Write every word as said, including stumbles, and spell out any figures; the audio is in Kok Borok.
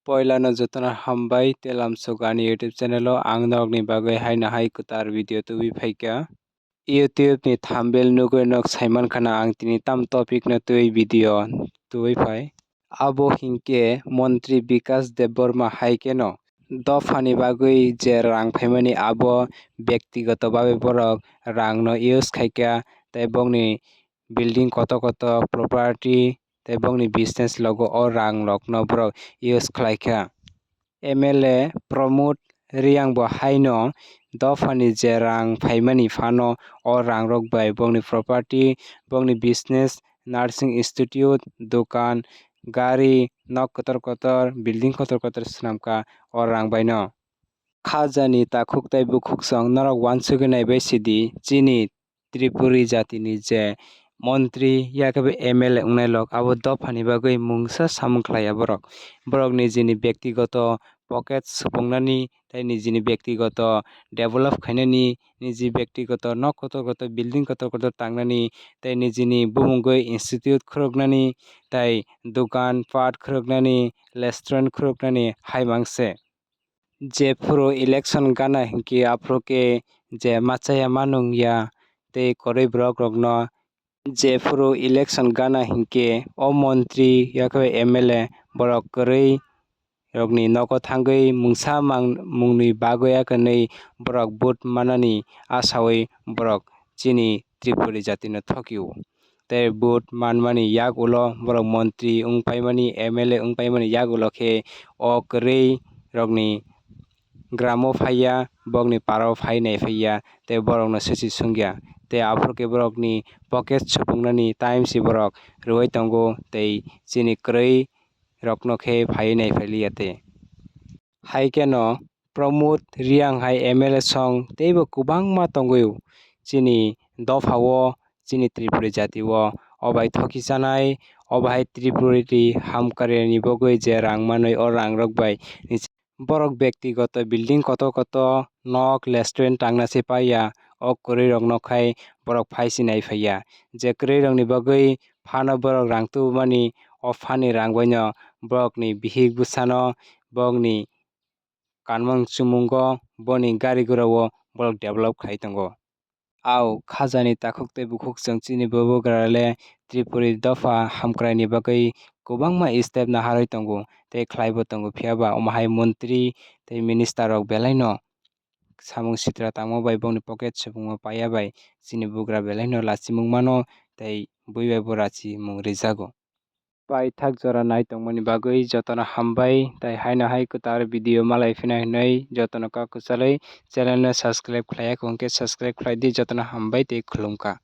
Poilano jotono hambai tei lamsok ani YouTube channel o ang norokni bagwi haino hai kwtal video tubui phaikha. YouTube ni thumbnail nugwi nok saimankha na ang tini tam topic no twiwi video tubui phai. Abo hinkhe Montri Bikas Debbarma hai kheno dophani bagwi je rang phaimani abo byaktigoto babe borok rang no use khaikha tei bongni building kotor kotor property tei bongni business logo o rang rokno borok use khlaikha. M L A Pramod Reang bo haino dophani je rang phaimani phano o rang rok bai bongni property, bongni business, nursing institute, dokan, gari, nok kotor kotor, building kotor kotor swnamkha o rang baino. Khajani takhuk tei bukhuk song norok uansugwi naibai sidi, chini Tripuri jatini je montri yakhe bo M L A wngnairok abo dophani bagwi mungsa samung khlaiya borok. Borok nijini byaktigoto pocket supungnani tei nijini byaktigoto develop khainani, niji byaktigoto nok kotor kotor, building kotor kotor tangnani tei nijini bumungwi institute khuroknani tei dokan pat khuroknani, restaurant khuroknani hai mangse. Jephuru election gana hinkhe aphuru khe je machaya ma nungya tei kwrwi borok rokno jephuru election gana hinkhe o montri yakhe M L A borok kwrwi rokni nogo thangwi mungsa mang mungni bagwi yakhe nwi borok vote manani asawi borok chini Tripuri jatino thokio. Tei vote manmani yak ulo borok montri wng paimani, M L A wng paimani yak ulo khe o kwrwi rokni gramo phaiya, bokni paro phai nai phaiya, tei borokno swchwi sungya. Tei aphuru khe borokni pocket supungnani time se borok rwui tongo, tei chini kwrwi rokno khe phaiwi nai phailiya tei. Hai kheno Pramod Reang hai M L A song teibo kwbangma tongwi chini dophao, chini Tripura jatio. O bai thoki chanai, o bahai Tripura ri hamkariani bagwi je rang manwi, o rang rok bai borok byaktigoto building kotor kotor nok, restaurant tangna se paiya. O kwrwi rokno khai borok phai se nai phaiya. Je kwrwi rokni bagwi phano borok rang tubumani, o phani rang baino borokni bihik bwsano, bokni kanmung chumungo, boni gari gura o borok develop khai tongo. Au khajani takhuk tei bukhuk chwng chini bubagra le Tripuri dopha hamkraini bagwi kwbangma step naharwi tongo tei khlaibo tongo, phiya ba omo hai montri tei minister rok belai no samung sitra tangma bai bongni pocket supungma paiya bai chini bugra belai no lachimung mano tei bui bai bo rachimung rijago. Paithak jora nai tongmani bagwi jotono hambai, tei haino hai kwtal video malai phina hinwi jotono kok kwchalwi channel no subscribe khlaiya khe subscribe khlai di, jotono hambai tei khulumkha.